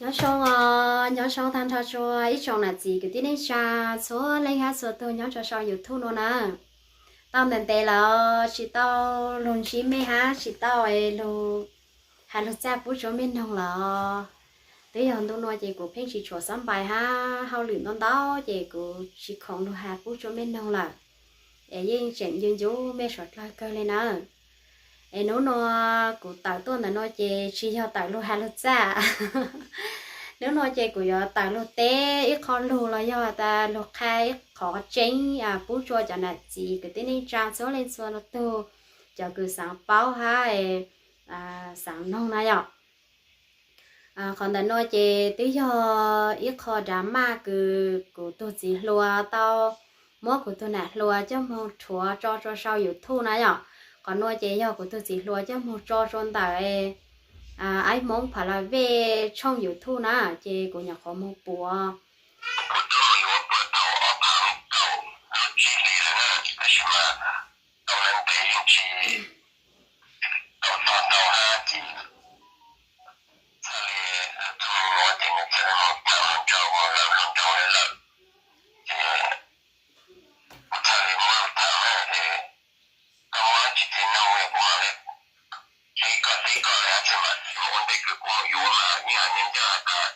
Nyob zoo os, nyob zoo tag nrho rua ib tsoom nam txiv kwv tij neej tsa txhua leej hab txhua tug nyob rua sau YouTube nuav na. Tau ntev ntev lawm tsis tau lug ntsib mej hab tsis tau lug has lug txaj pub rua mej noog lawm. Twb yog ntu nuav ces kuv pheej tsis tshuav xab npais hab hauj lwm ntau ntau ces kuv tsis khoom lug has pub rua mej noog lawm. Es yeej tseem ncu ncu mej suav dlawg kawg le na. Es nub nuav kuv tawm tuaj ntawm nuav ces tsis yog tawm lug has lug txaj. Nub nuav ces kuv yuav tawm lug teb ib qho lug los yog tas lug qha ib qho tseeb pub rua cov nam txiv kwv tij neej tsa txhua leej txhua tug, cov kws xaav paub hab xaav noog na yom. Qhov ntawm nuav ces twb yog ib qho drama kws kuv tug txiv hluas tau muab kuv tug nam hluas coj moog rhuav tso rua sau YouTube na yom. Qhov nuav ces yog kuv tug txiv hluas coj moog tso rua ntawm Aib Hmoob Pha La Vej tshooj YouTube na, ces kuv nyuam qhuav moog puav. Kuv twb mus yuav puag thaum ob phav kaum lub tsib hlis lawm na, tab sis mas tau ntev ntev yeej tsis tau txog ntau hab ces txhaj le lug txug nuav ces nws txhaj le moog tham hluas nraug, moog lawm hluas nraug le lawm. Ces kuv txhaj le muab lug tham na, es koj muab dab tsi ces noog kuv mam le teb koj teb koj le hab tsi mas ua ntej kws kuv mus yuav mas yeej hais ncaj ncaj has tas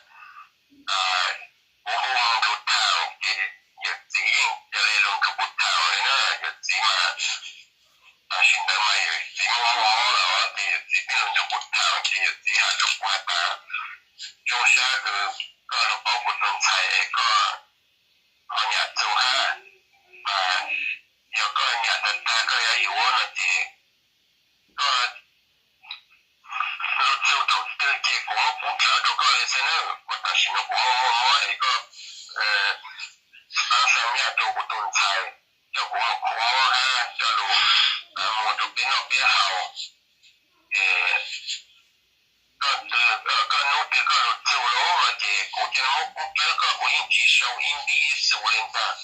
kuv hu moog nrug tham ces yawm txiv yeej ca le lug nrug kuv tham le na. Yawm txiv mas tam sim ntawd mas yawm txiv muaj muaj mob lawm ces yawm txiv pheej lug nrug kuv tham ces yawm txiv has rua kuv has tas zoo sab kws koj lug paub kuv tug ntxhais es koj ho nyam txug hab, mas yog koj nyam tag tag koj yuav yuav no ces koj lug txug thaum twg ces kuv muab pub dlawv rua koj le xwb na. Kuv tam sim nuav kuv muaj muaj mob es koj xaav xaav nyaj rua kuv tug ntxhais, coj kuv moog khuv mob hab coj lug muag rua peb noj peb haus. Es koj nub twg koj lug txug lawm no ces kuv ca le muab pub dlawv koj, kuv yeej tsis sau ib npib xu le ntag.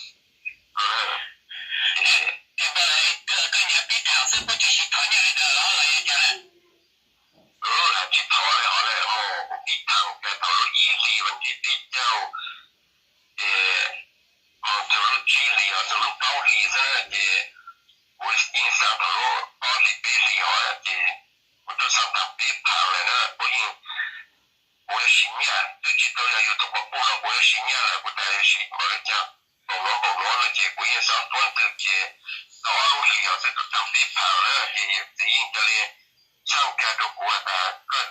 Koj nyav pib tham xwb puab tsuas siv thov nyaj le ntawd los los yog cas na? Hais tsis thov le hov le, kuv pib tham tas thaum lub ib hlis vas thib peb caug, ces moog txug lub tsib hlis, txug lub plaub hlis xwb ces kuv yeej xaav thaum lub ob hlis peb hlis hov ces kuv tub xaav taag peb phav lawm na, kuv yeej, kuv yuav siv nyaj, twb tsis tau yog yus tug quas puj no kuv yuav siv nyaj lawm, kuv tas yuav siv npaum le caag, npaum nuav npaum nuav no ces kuv yeej xaav tuab ntwg ces tau ob lub hlis hov xwb tub taag peb phav na, ces yawm txiv yeej ca le txhawb kag rua kuv has tas koj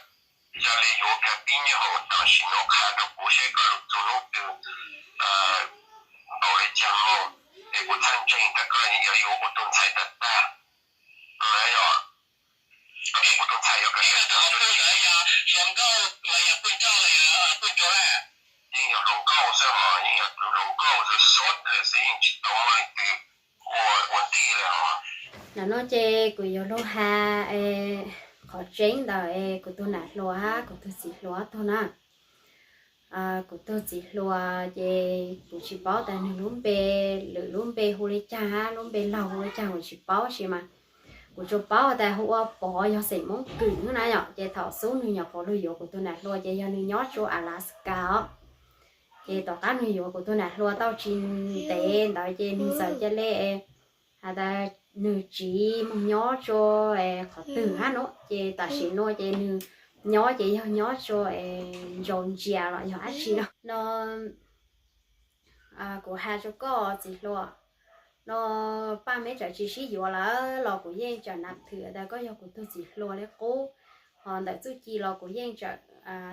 ca le yuav kag pib nyuab hauv tam sim nuav qha rua kuv saib koj lug txug nub twg npaum le caag moog, es kuv txhaj ntseeg tas koj yuav yuav kuv tug ntxhais tag tag. Yog, kuv tug ntxhais yuav kag tag tag. Yeej yog hluas nkauj xwb hos, yeej yog tus hluas nkauj xwb xwb, yeej tsis tau muaj leej twg ua ua ntej le hos. Ntawm no ces kuv yuav lug has qhov tseeb ntawm kuv tug nam hluas hab kuv tug txiv hluas tug na. Kuv tug txiv hluas ces kuv tsis paub tas nwg lub npe, lwm lub npe hu le caag hab lub npe laug hu le caag kuv tsis paub, tab sis mas kuv tsuas paub tas hu ua Pov, yog xeem Moob Kwm na yom. Ces thaum xub nwg nyuam qhuav lug yuav kuv tug nam hluas ces yog nwg nyob rua Alaska os. Ces tom qab nwg yuav kuv tug nam hluas tau tsis ntev ntawd ces nwg txawm ca le has tas nwg tsiv moog nyob rua qhov twg hab no, ces tam sim nuav ces nwg nyob ces yog nyob rua Georgia los yog dab tsi no. No kuv has rua koj txiv hluas, no Paj Meb txawm tsis sib yuav lawm los kuv yeej tseem nam thwm tas koj yog kuv tug txiv hluas le qub, hos ntawm txuj ci los kuv yeej tseem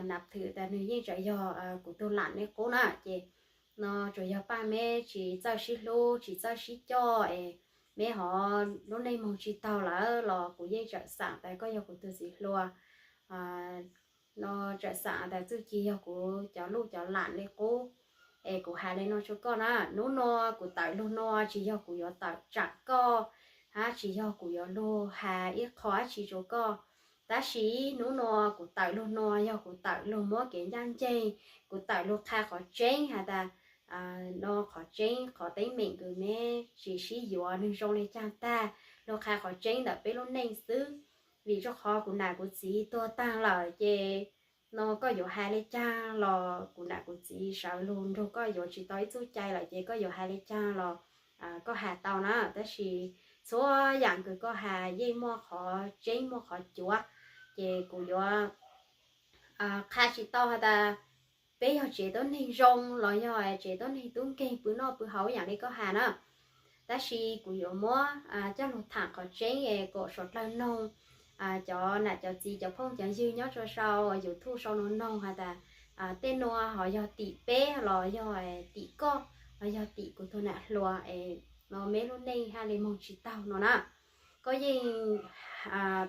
nam thwm tas nwg yeej tseem yog kuv tug lam le qub na. Ces no tsuas yog Paj Meb tsis txawj sib hlub tsis txawj sib coj es meb hov lub neej moog tsis taug lawm los kuv yeej tseem xaam tas koj yog kuv tug txiv hluas, no tseem xaam tas txuj ci yog kuv cov luj cov lam le qub. Es kuv has le no rua koj na, nub nua kuv tawm lug nua tsis yog kuv yuav tawm tsaam koj, hab tsis yog kuv yuav lug has ib qho dab tsi rua koj. Tab sis nub nua kuv tawm lug nua yog kuv tawm lug muab kev ncaj nceeg, kuv tawm lug qha qhov tseeb has tas no qhov tseeb qhov teeb meem kws meb tsis sib yuav nwg zoo le caag tag, lug qha qhov tseeb ntawm peb lub neej xwb. Vim rua qhov kuv nam kuv txiv tuag taag lawm ces No koj yuav has li caag los kuv nam kuv txiv sawv lug nrug koj yuav tsis tau ib txuj cai lawm ces koj yuav has li caag los koj has tau na. Tab sis txhua yaam kws koj has yeej muaj qhov tseeb muaj qhov cuav, ces kuv yuav qha tsis tau has tas peb yog tsev tuab neeg zoo los yog tsev tuab neeg tub nkeeg pw noj pw haus yaam li koj has na. Tab sis kuv yuav muab coj lug thaam qhov tseeb kom suav dlawg noog, cov nam cov txiv cov phooj cov ywg nyob rua sau YouTube sau nuav noog has tas tej nuav ho yog tim peb los yog tim koj los yog tim kuv tug nam hluas es no meb lub neej haj li moog tsis taug no na. Koj yeej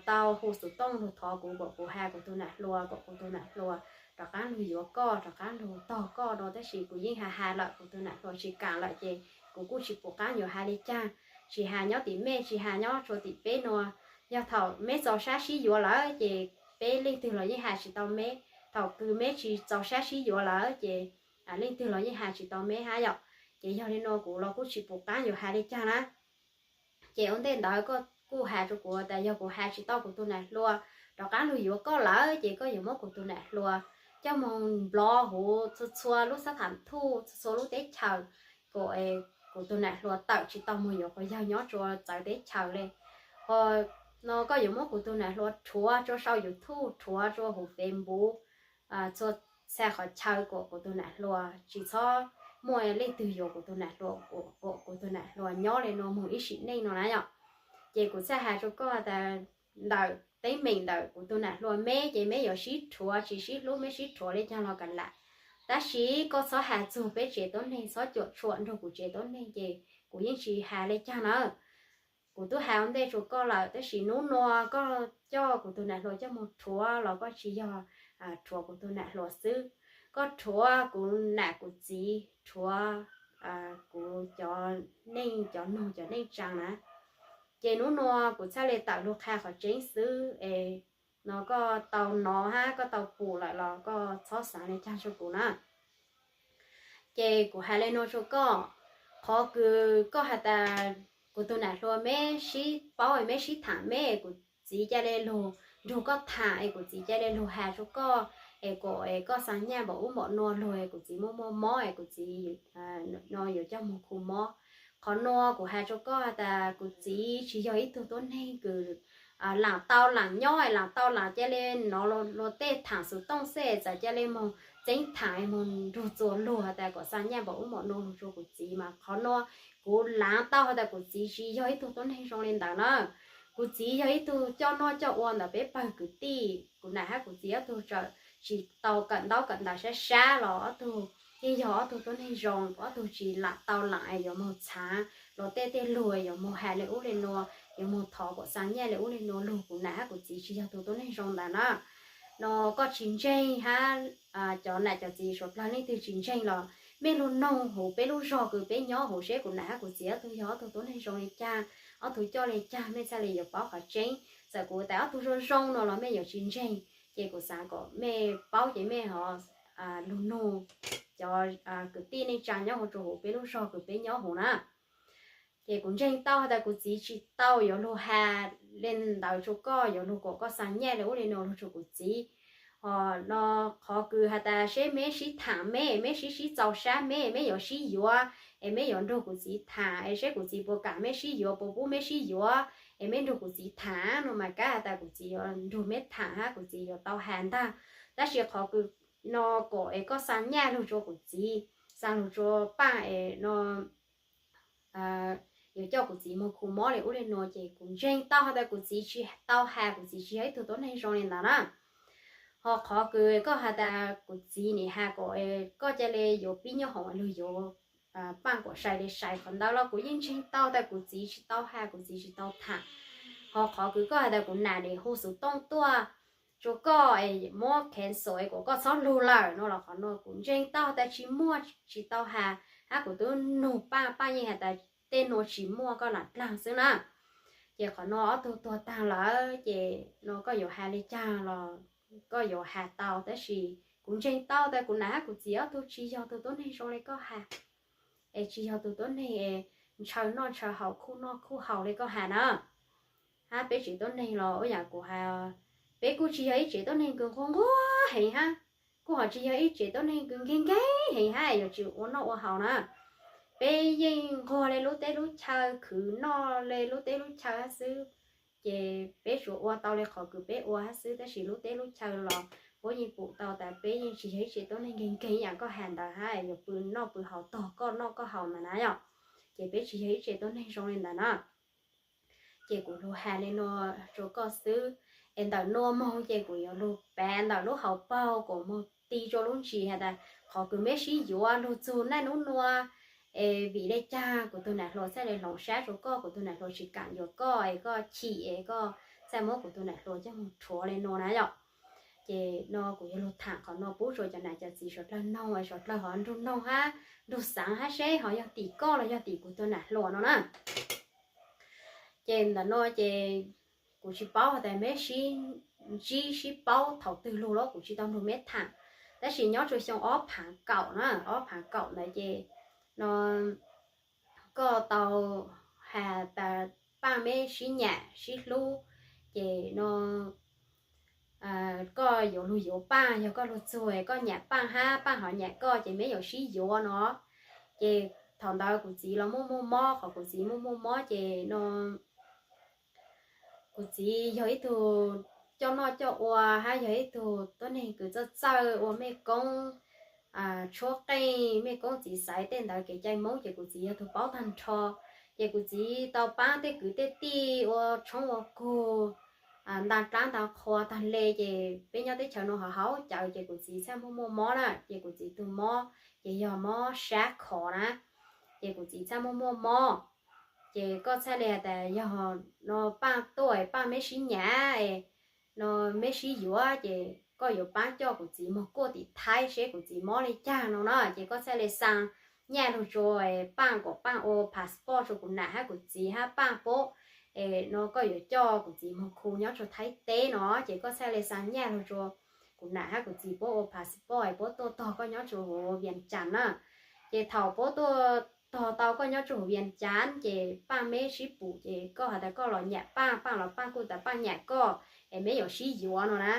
tau hu xuv tooj lug thov kuv kom kuv has kuv tug nam hluas kom kuv tug nam hluas rov qaab lug yuav koj rov qaab lug tog koj no, tab sis kuv yeej has has lawm kuv tug nam hluas tsis kaam lawm ces kuv kuj tsis pum qaab yuav has li caag. Tsis has nyob tim mej tsis has nyob rua tim peb nuav, yog thaum meb txaus sab sib yuav lawm ces peb leej twg los yeej has tsis tau meb. Thaum kws meb tsis txaus sab sib yuav lawm ces leej twg los yeej has tsis tau meb hab yom. Ces yog li nuav kuv los kuj tsis pum qaab yuav has li caag na. Ces ua ntej ntawd koj kuj has rua kuv tas yog kuv has tsis tau kuv tug nam hluas rov qaab lug yuav koj lawm ces koj yuav muab kuv tug nam hluas coj moog nplov huv txhua txhua lub xab tham thuj txhua txhua lub teb chaws kom kuv tug nam hluas tawm tsis tau moog yuav quas yawg nyob rua txawv teb chaws le. Ho no koj yuav muab kuv tug nam hluas rhuav rua sau YouTube rhuav rua huv Facebook txhua txhia qhov chaw kom kuv tug nam hluas tsis txhob muaj leej twg yuav kuv tug nam hluas, kom kuv tug nam hluas nyob li nuav moog ib sim neej no na yom. Ces kuv txhaj has rua koj tas ntawm teeb meem ntawm kuv tug nam hluas meb ces meb yuav sib rhuav tsis sib hlub meb sib rhuav li caag los kam lam, tab sis koj txhob has txug peb tsev tuab neeg txhob cuam tshuam nrug kuv tsev tuab neeg ces kuv yeej tsis has li caag na. Kuv tub has ua ntej rua koj lawm tab sis nub nuav koj coj kuv tug nam hluas coj moog rhuav los koj tsis yog rhuav kuv tug nam hluas xwb, koj rhuav kuv nam kuv txiv rhuav kuv cov neej cov noog cov neej tsaa na. Ces nub nuav kuv txhaj le tawm lug qha qhov tseeb xwb es no koj tau nov hab koj tau pum lawm los koj txhob xaav li caag rua kuv na. Ces kuv has le nuav rua koj, qhov kws koj has tas kuv tug nam hluas meb sib paub meb sib thaam meb kuv txiv ca le lug nrug koj thaam es kuv txiv ca le lug has rua koj es kom koj xaa nyaj npaum ub npaum nuav lug es kuv txiv muaj muaj mob es kuv txiv no yuav coj moog khu mob. Qhov nuav kuv has rua koj has tas kuv txiv tsis yog ib tug tuab neeg kws laam tau laam nyob laam tau laam ca le nov luag tej thaam xuv tooj xwb txawm ca le moog txeeb thaam moog nrug txuas lug has tas kom xaa nyaj npaum ub npaum nuav lug rua kuv txiv mas qhov nuav kuv laav tau has tas kuv txiv tsis yog ib tug tuab neeg zoo li ntawd na. Kuv txiv yog ib tug coj noj coj ua ntawm peb pawg kwv tij, kuv nam hab kuv txiv ob tug txawm tsis tau kawm ntaub kawm ntawv sab sab los ob tug yeej yog ob tug tuab neeg zoo, ob tug tsis laam tau laam yuav moog txhaav luag tej tej lug yuav moog has le ub le nuav yuav moog thov kom xaa nyaj le ub le nuav lug. Kuv nam hab kuv txiv tsis yog tug tuab neeg zoo ntawd na. No koj tsis ntseeg hab cov nam cov txiv suav dlawg leej twg tsis ntseeg los mej lug noog huv peb lub zog kws peb nyob huv seb kuv nam hab kuv txiv ob tug yog ob tug tuab neeg zoo li caag, ob tug coj li caag mej txhaj le yuav paub qhov tseeb. Txawm kuv tas ob tug zoo zoo no los mej yuav tsis ntseeg, ces kuv xaav kom mej paub ces mej ho lug nug cov kwv tij neej tsaa nyob huv rua huv peb lub zog kws peb nyob huv na. Ces kuv ntseeg tau has tas kuv txiv tsis tau yuav lug has le ntawd rua koj yuav lug kom koj xaa nyaj le ub le nuav lug rua kuv txiv. Ho no qhov kws has tas seb meb sib thaam meb, meb sib sib txaus sab meb, meb yuav sib yuav es meb yuav nrug kuv txiv thaam es seb kuv txiv puas kaam meb sib yuav puas pub meb sib yuav es meb nrug kuv txiv thaam no mas kab has tas kuv txiv yuav nrug meb thaam hab kuv txiv yuav tau has ntag. Tab sis qhov kws no kom es koj xaa nyaj lug rua kuv txiv, xaa lug rua paaj es no yuav coj kuv txiv moog khu mob le ub le nuav ces kuv ntseeg tau has tas kuv txiv tsis tau has, kuv txiv tsis yog ib tug tuab neeg zoo li ntawd na. Ho qhov kws koj has tas kuv txiv nim has kom koj ca le yuav pib nyob hoom lug yuav paaj kom sai le sai, qhov ntawd los kuv yeej ntseeg tau tas kuv txiv tsis tau has, kuv txiv tsis tau thaam. Ho qhov kws koj has tas kuv nam nim hu xuv tooj tuaj rua koj es muab cancel es kom koj txhob lug lawm no los qhov nuav kuv ntseeg tau tas tsis muaj, tsis tau has, hab kuv tub nug paaj, paaj yeej has tas tej nuav tsis muaj, koj lam dlaag xwb na. Ces qhov nuav ob tug tuag taag lawm ces no koj yuav has li caag los koj yuav has tau, tab sis kuv ntseeg tau tas kuv nam hab kuv txiv ob tug tsis yog tug tuab neeg zoo li koj has, es tsis yog tug tuab neeg es ntshaw noj ntshaw haus khuj noj khuj haus li koj has na. Hab peb tsev tuab neeg los ua yaam kuv has, Peb kuj tsis yog ib tsev tuab neeg kws nquag nquag heev hab, kuj ho tsis yog ib tsev tuab neeg kws nkeeg nkeeg heev hab yuav tsis ua noj ua haus na. Peb yeej nquag le lub teb lub chaw, khwv noj le lub teb lub chaw hab xwb. Ces peb tsuas ua tau le qhov kws peb ua hab xwb, tab sis lub teb lub chaw los puab yeej pum tau tas peb yeej tsis yog ib tsev tuab neeg nkeeg nkeeg yam koj has ntawd hab yuav pw noj pw haus tog koj noj koj haus ntawd na yom. Ces peb tsis yog ib tsev tuab neeg zoo li ntawd na. Ces kuv lug has le nuav rua koj xwb, es ntawm nuav moog ces kuv yuav lug pav ntawm lub hauv paug kuas moog ti rua lub ntsis has tas qhov kws meb sib yuav lug txug naj nub nua, es vim le caag kuv tug nam hluas txhaj le hloov sab rua koj, kuv tug nam hluas tsis kaam yuav koj es koj chim es koj txhaj muab kuv tug nam hluas coj moog rhuav le nuav na yom. Ces no kuv yuav lug thaam qhov nuav pub rua cov nam cov txiv suav dlawg noog es suav dlawg ho nrug noog hab nrug xaav hab seb ho yog tim koj los yog tim kuv tug nam hluas no na. Ces ntawm no ces kuv tsis paub has tas meb sib ntsib sib paub thaum twg lug los kuv tsis tau nrug meb thaam, tab sis nyob rua xyoo ob phaav kaum na, ob phaav kaum ntawd ces no koj tau has tas Paaj meb sib nyam sib hlub, ces no koj yuav lug yuav Paaj, yog koj lug txug koj nyam Paaj hab Paaj ho nyam koj ces meb yuav sib yuav no. Ces thaum ntawd kuv txiv los muaj muaj mob, qhov kuv txiv muaj muaj mob ces no kuv txiv yog ib tug coj noj coj ua hab yog ib tug tuab neeg kws txawj txawj ua mej koob tshuab qeej, mej koob txiv xaiv tej ntawd kev cai Moob ces kuv txiv yog tug paub taag nrho. Ces kuv txiv tau paab tej kwv tej tij ua tshoob ua kug, nta dlaab nta qhua taag le, ces peb nyob teb chaws nuav ho haus cawv ces kuv txiv txhaj muaj muaj mob na, ces kuv txiv tug mob ces yog mob sab khov na, ces kuv txiv txhaj muaj muaj mob. Ces koj txhaj le has tas yog no Paaj tuaj, Paaj meb sib nyam, no meb sib yuav, ces koj yuav paab coj kuv txiv moog kuaj tim Thaib seb kuv txiv mob le caag no na. Ces koj txhaj le xaa nyaj lug rua Paaj kuas Paaj ua passport rua kuv nam hab kuv txiv hab Paaj puab, es no koj yuav coj kuv txiv moog khu nyob rua Thaib teb no, ces koj txhaj le xaa nyaj lug rua kuv nam hab kuv txiv puab ua passport es puab tuaj tog koj nyob rua huv Vias Cas na. Ces thaum puab tuaj tog tau koj nyob rua huv Vias Cas ces Paaj meb sib pum ces koj has tas koj los nyam Paaj, Paaj los Paaj kuj tas Paaj nyam koj, es meb yuav sib yuav no na.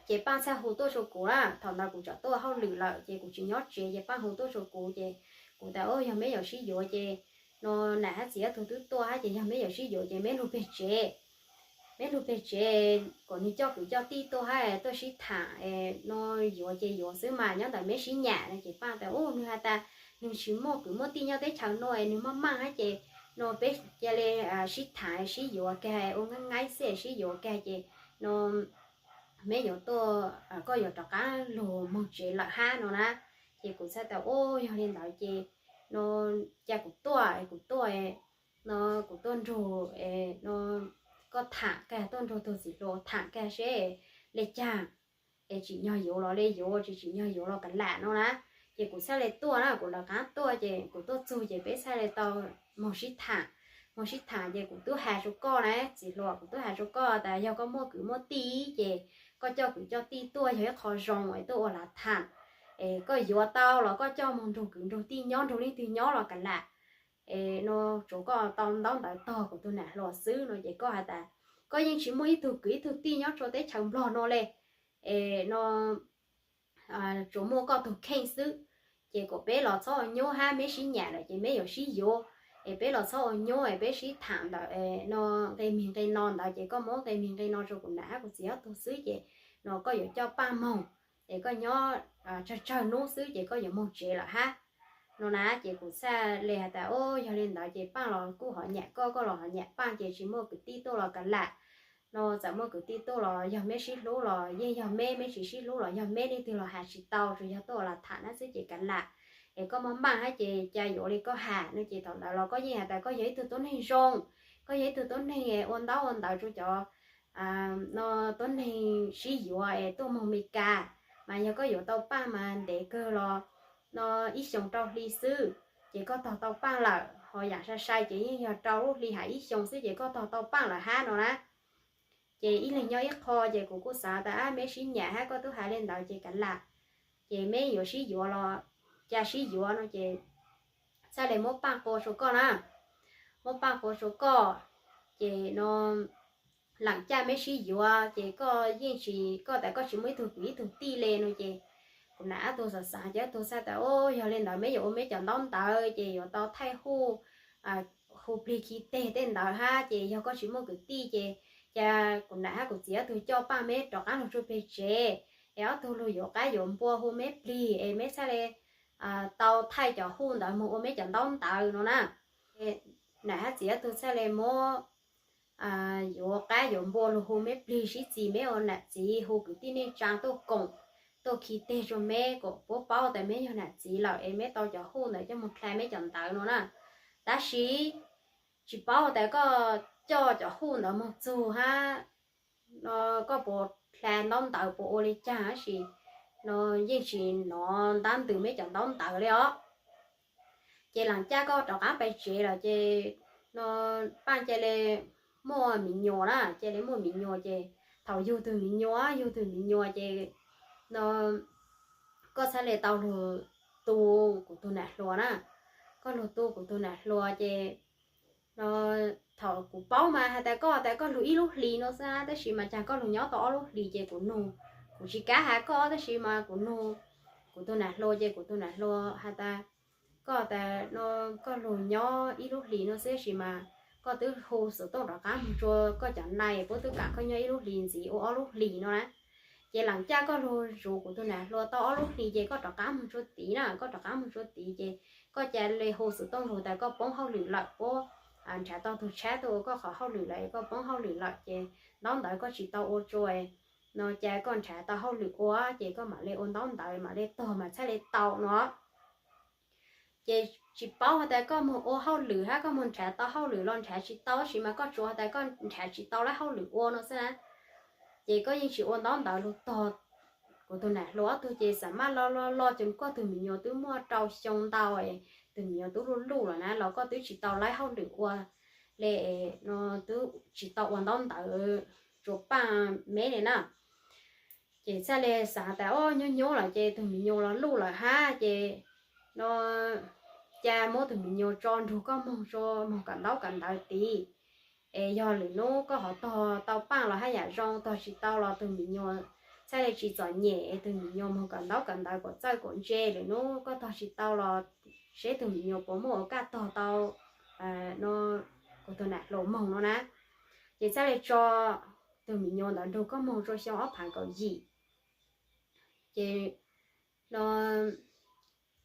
Ces Paaj txhaj hu tuaj rua kuv na, thaum ntawd kuv tseem tuaj hauj lwm lawm ces kuv tsis nyob tsev, ces Paaj hu tuaj rua kuv ces kuv tas, yog meb yuav sib yuav ces no nam hab txiv ob tug twb tuaj hab, ces yog meb yuav sib yuav ces meb lug peg tsev, meb lug peg tsev kom nwg coj kwv coj tij tuaj hab tuaj sib thaam, no yuav ces yuav xwb mas, nyob ntawm meb sib nyam no. Ces Paaj tas, u, nwg has tas nwg tsis muaj kwv muaj tij nyob teb chaws nuav es nwg maj maj hab ces no peb ca le sib thaam sib yuav kag, ua nqaib nqaib xwb sib yuav kag ces no meb yuav tuaj, koj yuav rov qaab lug moog tsev lawm hab no na. Ces kuv txhaj tas, u, yog le ntawd ces no ca kuv tuaj, kuv tuaj no kuv tuaj nrug no koj thaam kag, tuaj nrug tug txiv hluas thaam kag seb le caag, es tsim nyog yuav los le yuav, tsis tsim nyog yuav los kav lam no na. Ces kuv txhaj le tuaj na, kuv lawv qaab tuaj ces kuv tuaj txug ces peb txhaj le tau moog sib thaam. Moog sib thaam ces kuv tub has rua koj na, txiv hluas, kuv tub has rua koj tas yog koj muaj kwv muaj tij ces koj coj kwv coj tij tuaj yog ib qho zoo es tuaj ua lav thaam. Es koj yuav tau los koj coj moog nrug kwv nrug tij nyob, nrug leej twg nyob los kav lam. Es no tsuav koj tau ntaub ntawv tog kuv tug nam hluas xwb no. Ces koj has tas koj yeej tsis muaj ib tug kwv ib tug tij nyob rua teb chaws Nplog no le, es no tsuas muaj koj tug kheej xwb. Ces kom peb los txhob ua nyuab hab, meb sib nyam lawm ces meb yuav sib yuav, es peb los txhob ua nyuab es peb sib thaam ntawm no nqe mig nqe no ntawd, ces koj muab nqe mig nqe no rua kuv nam hab kuv txiv ob tug xwb, ces no koj yuav coj Paaj moog, es koj nyob tsawg tsawg nub xwb ces koj yuav moog tsev lawm hab no na. Ces kuv txhaj le has tas, o, yog le ntawd ces Paaj los kuj ho nyam koj, koj los ho nyam Paaj, ces tsis muaj kwv tij tuaj los kav lam. No txawm muaj kwv tij tuaj los yog meb sib hlub los yeej yog meb, meb tsis sib hlub los yog meb, leej twg los has tsis tau, tsuas yog tuaj ua lav thaam nab xwb ces kav lam. Es koj maj maj hab ces ca yuav li koj has no. Ces thaum ntawd los koj yeej has tas koj yog ib tug tuab neeg zoo, koj yog ib tug tuab neeg ua ntaub ua ntawv rua cov no tuab neeg sib yuav es tuaj moog Meskas, mas yog koj yuav tau Paaj mas ntev kawg los no ib xyoos rau hli xwb ces koj tog tau Paaj lawm. Ho yaam sai sai ces yeej yog rau lub hli hab ib xyoos xwb ces koj tog tau Paaj lawm hab no na. Ces ib leeg nyob ib qho, ces kuv kuj xav tas ab, meb sib nyam hab koj tub has le ntawd ces kav lam. Ces meb yuav sib yuav los ca sib yuav no ces txhaj le muab Paaj qua rua koj na. Muab Paaj qua rua koj, ces no Lam caj meb sib yuav ces koj yeej tsis, koj tas koj tsis muaj ib tug kwv ib tug tij le no ces kuv nam ob tug xav xav ces ob tug txhaj tas, o, yog li ntawd meb yuav ua meb cov ntaub ntawv ces yuav tau thaij huj, hu plig khi teg tej ntawd hab ces yog koj tsis muaj kwv tij ces, ces kuv nam hab kuv txiv ob tug coj Paaj meb rov qaab lug tsua peg tsev, es ob tug lug yuav qaab yuav npua hu meb plig es meb txhaj le tau thaij cov huj ntawd moog ua meb cov ntaub ntawv no na. Nam hab txiv ob tug txhaj le muab yuav qaab yuav npua lug hu meb plig sib txig, meb ua nam txiv hu kwv tij neej tsaa tuaj koom, tuaj khi teg rua meb kom puab paub tas meb yog nam txiv lawm es meb tau cov huj ntawd coj moog dlha meb cov ntawv no na. Tab sis tsis paub tas koj coj cov huj ntawd moog txug hab no koj puas dlha ntaub ntawv puas ua le caag tab sis no yeej tsis nov ntab ntws meb cov ntaub ntawv le os. Ces lam caj koj rov qaab pais tsev lawm ces no Paaj ca le muaj miv nyuas na, ca le muaj miv nyuas ces thaum yug tug miv nyuas, yug tug miv nyuas ces no koj txhaj le tau lug tu kuv tug nam hluas na. Koj lug tu kuv tug nam hluas ces no thaum kuv paub mas has tas koj has tas koj lug ib lub hlis no xwb tab sis mas caag koj lug nyob tau ob lub hlis ces kuv nug, kuv tsis kav has koj tab sis mas kuv nug kuv tug nam hluas ces kuv tug nam hluas has tas koj tas no koj lug nyob ib lub hlis no xwb tab sis mas koj twb hu xov tooj rov qaab moog rua koj cov nai puab twb kaam koj nyob ib lub hlis ntxiv ua ob lub hlis no na. Ces lam caj koj lug zuv kuv tug nam hluas tau ob lub hlis ces koj rov qaab moog rua tid na, koj rov qaab moog rua tid ces koj ca le hu xov tooj lug tas koj poob hauj lwm lawm, puab nrhav tau tug tshab tuaj ua koj qhov hauj lwm lawm, koj poob hauj lwm lawm ces ntaub ntawv koj tsis tau ua tsua no ca koj nrhav tau hauj lwm ua ces koj mam le ua ntaub ntawv mam le tog mas txhaj le tau no. Ces tsis paub has tas koj moog ua hauj lwm hab koj moog nrhav tau hauj lwm los nrhav tsis tau tab sis mas koj tsuas has tas koj nrhav tsis tau lawm hauj lwm ua no xwb na. Ces koj yeej tsis ua ntaub ntawv lug tog kuv tug nam hluas ob tug ces xam maj lo lo lo ces koj tug miv nyuas twb muaj rau xyoo ntau, tug miv nyuas twb luj luj lawm na los koj twb tsis tau lawb hauj lwm ua le no, twb tsis tau ua ntaub ntawv rua Paaj meb le na. Ces txhaj le xaav tas o nyob nyob lawm ces tug miv nyuas los luj lawm hab ces no ca muab tug miv nyuas tso nrug koj moog, tso moog kawm ntaub kawm ntawv tid. Es yog lwm nub koj ho tog tau Paaj los haj yam zoo, tog tsis tau los tug miv nyuas txhaj le tsis txom nyem, tug miv nyuas moog kawm ntaub kawm ntawv kom txawj kom ntse, lwm nub koj tog tsis tau los seb tug miv nyuas puas muaj ua kaj tog tau no kuv tug nam hluas moog no na. Ces txhaj le tso tug miv nyuas ntawd nrug koj moog rua xyoo ob phaav kaum yim. Ces no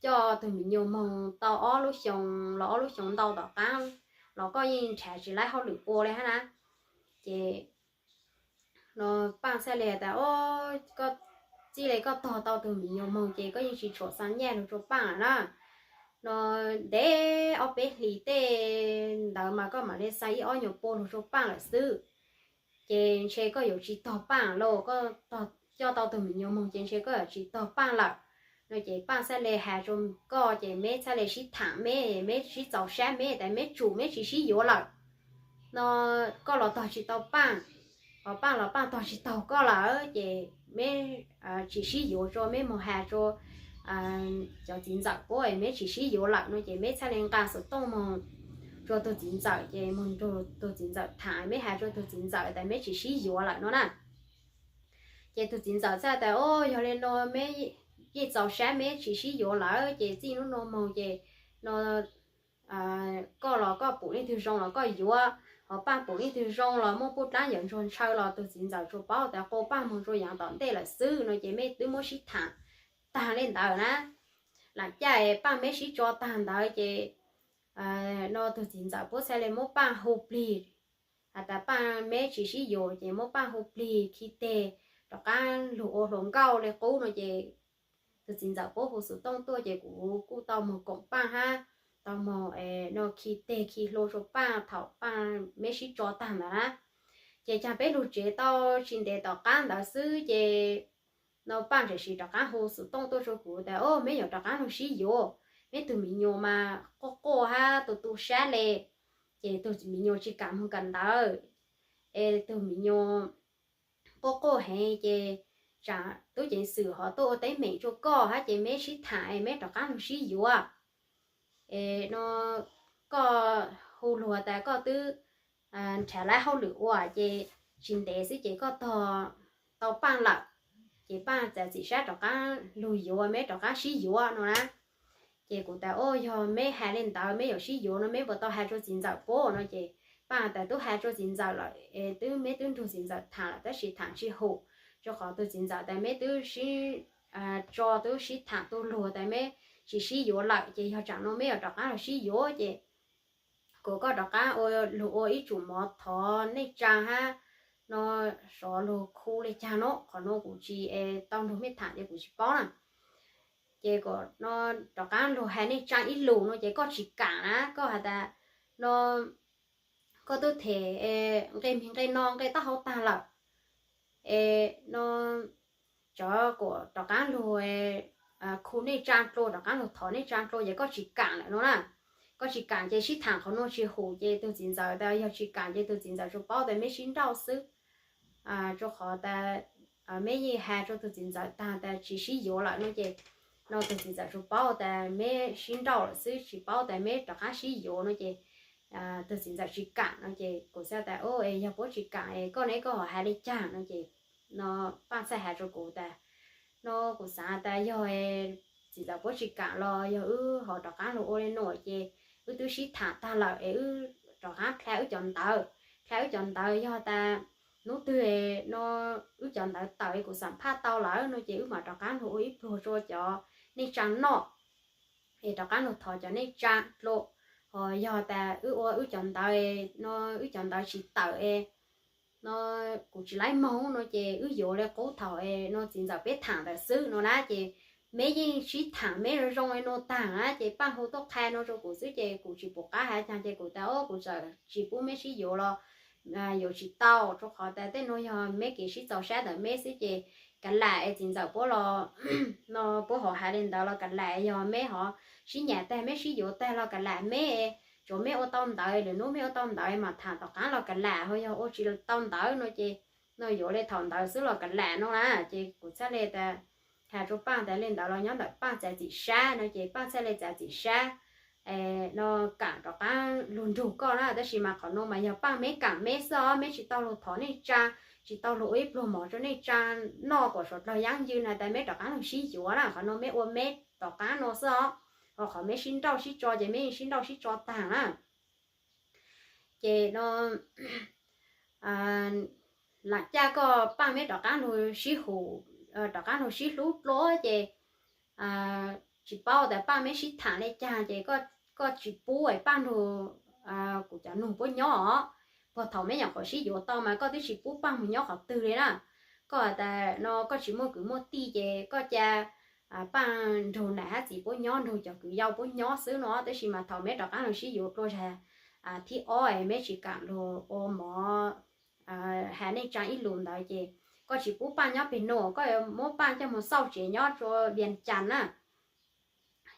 coj tug miv nyuas moog tau ob lub xyoo los ob lub xyoo ntau tom qaab los koj yeej nrhav tsis lawb hauj lwm ua le hab na. Ces no Paaj txhaj le tas o koj txij le koj tog tau tug miv nyuas moog ces koj yeej tsis tshuam xaa nyaj lug rua Paaj lawm na. No ntev ob peb hlis tej ntawd mas koj mam le xaa ib ob nyuas pua lug rua Paaj lawm xwb. Ces ntshe koj yuav tsis tog Paaj lauj, koj coj tau tug miv nyuas moog ces ntshe koj yuav tsis tog Paaj lawm. No ces Paaj txhaj le has rua koj ces meb txhaj le sib thaam meb, meb sib txaus sab meb tas meb tsum meb tsis sib yuav lawm. No koj los tog tsis tau Paaj, ho Paaj los Paaj tog tsis taug koj lawm ces meb tsis sib yuav rua, meb moog has rua cov txiv ntxawm puab meb tsis sib yuav lawm no ces meb txhaj le nqaa xov tooj moog rua tug txiv ntxawm ces moog nrug tug txiv ntxawm thaam, meb has rua tug txiv ntxawm tas meb tsis sib yuav lawm no na. Ces tug txiv ntxawm txhaj tas o yog le no meb yeej txaus sab meb tsis sib yuav lawm ces txij nub no moog ces no koj los koj pum leej twg zoo los koj yuav, ho Paaj pum leej twg zoo los muaj puj dlaab yawm ntsuag ntshaw los tug txiv ntxawm tsuas paub tas qau Paaj moog rua yaav tom ntej lawm xwb no ces meb twb muab sib thaam taag le ntawd na. Lam caj Paaj meb sib tso taag ntawd ces no tug txiv ntxawm puab txhaj le muab Paaj hu plig, has tas Paaj meb tsis sib yuav ces muab Paaj hu plig khi teg rov qaab lug ua hluas nkauj le qub no ces tug txiv ntxawm puab hu xov tooj tuaj ces kuv kuj tau moog koom Paaj hab tau moog no khi teg khi hlua rua Paaj thaum Paaj meb sib tso taag ntawd na. Ces caag peb lug tsev tau tsis ntev tom qaab ntawd xwb ces no Paaj tseem siv rov qaab hu xov tooj tuaj rua kuv tas o meb yuav rov qaab lug sib yuav, meb tug miv nyuas mas quaj quaj hab tu tu sab le, ces tug miv nyuas tsis kam moog kawm ntawv, es tug miv nyuas quaj quaj heev ces tsaam tub ceev xwm ho tuaj ua teeb meem rua koj hab ces meb sib thaam es meb rov qaab lug sib yuav. Es no koj hu lug tas koj twb nrhav lawv hauj lwm ua ces tsis ntev xwb ces koj tog tau Paaj lawm. Ces Paaj txav txim sab rov qab lug yuav, meb rov qab sib yuav no na. Ces kuv tas, Au, yog meb has li ntawd meb yuav sib yuav no meb puas tau has rua txiv ntxawm puab no? Ces Paaj tas, Tub has rua txiv ntxawm lawm es twb, meb twb nrug txiv ntxawm tham lawm tab sis tham tsis haum, rua qhov tug txiv ntxawm tas meb twb sib tso, twb sib tham tu lug tas meb tsis sib yuav lawm, ces yog tsam no meb yuav rov qab lug sib yuav ces kuas koj rov qab ua lug ua ib tsum mov thov neej tsaa hab no, sov lug khu le caag no, qhov no kuv tsis tau nrug mej tham ces kuv tsis paub na. Ces kuas no rov qab lug has neej tsaa ib lus no ces koj tsis kaam na, koj has tas no koj tub them nqe mig nqe no nqe taub hau taag lawm es no cov kuas rov qab lug khu neej tsaa dlua, rov qab lug thov neej tsaa dlua ces koj tsis kaam lawm no na. Koj tsis kaam ces sib tham qhov nuav tsis haum ces tug txiv ntxawm tas yog tsis kaam ces tug txiv ntxawm tsuas paub tas meb sib nrauj xwb. Rua qhov tas meb yeej has rua tug txiv ntxawm taag tas tsis sib yuav lawm no ces no tug txiv ntxawm tsuas paub tas meb sib nrauj lawm xwb, tsis paub tas meb rov qab sib yuav no ces tug txiv ntxawm tsis kaam no ces kuv txhaj tas, Au, es yog puab tsis kaam es koj neb koj ho has le caag no? Ces no Paaj txhaj has rua kuv tas, no kuv xaav tas yog txiv ntxawm puab tsis kaam los yog wb ho rov qab lug ua le nuav ces wb twb sib tham taag lawm es wb rov qab dlha wb cov ntawv. Dlha wb cov ntawv yog tas nub twg no wb cov ntawv tawm es kuv xam phaj tau lawm no ces wb mam rov qab lug ua ib pluag rua cov neej tsaa noj es rov qab lug thov cov neej tsaa dlua. Ho yog tas wb ua wb cov ntawv no wb cov ntawv tsis tawm es no kuv tsis laib moog no ces wb yuav le qub thaum no txiv ntxawm peb tham ntawd xwb no na. Ces meb yeej sib tham meb zoo zoo le nuav taag na ces Paaj hu tuaj qha no rua kuv xwb ces kuv tsis pum qab has caag ces kuv tas, Au, kuv txawm tsis pub meb sib yuav los yuav tsis tau, rua qhov tas tej nuav yog meb kev sib txaus sab ntawm meb xwb ces kav lam es txiv ntxawm puab los no puab ho has le ntawd los kav lam, yog meb ho sib nyam taag meb sib yuav taag los kav lam meb, tsuav meb ua tau ntawv lwm nub meb ua tau ntawv mam tham tom qaab los kav lam, ho yog ua tsis tau ntawv no ces no yuav le thaum ntawd xwb los kav lam no na. Ces kuv txhaj le tas has rua Paaj tas le ntawd los nyob ntawm Paaj txav txim sab no ces Paaj txhaj le txav txim sab no kaam rov qaab lug nrug koj na. Tab sis mas qhov nuav mas yog Paaj meb kaam meb xwb os, meb tsis tau lug thov neej tsaa, tsis tau lug ua ib pluag mov rua neej tsaa noj kuas suav dlawg yaab ywj na tas meb rov qaab lug sib yuav na. Qhov nuav meb ua meb tom qaab no xwb os, ho qhov meb sib nrauj sib tso ces meb yeej sib nrauj sib tso taag na. Ces no lam caj koj Paaj meb rov qaab lug sib hum, rov qaab lug sib hlub dlua ces tsis paub tas Paaj meb sib tham le caag ces koj tsis pub Paaj nrug kuv cov nug puab nyob os. Puag thaum meb nyuam qhuav sib yuav tau mas koj twb tsis pub Paaj moog nyob qhov twg le na. Koj has tas no koj tsis muaj kwv muaj tij ces koj ca Paaj nrug nam hab txiv puab nyob, nrug cov kwv yau puab nyob xwb no, tab sis mas thaum meb rov qaab lug sib yuav dlua zag thib ob es meb tsis kaam lug ua mov has neej tsaa ib lus ntawd ces koj tsis pub Paaj nyob peg nuav, koj yuav muab Paaj coj moog xauj tsev nyob rua Vias Cas na.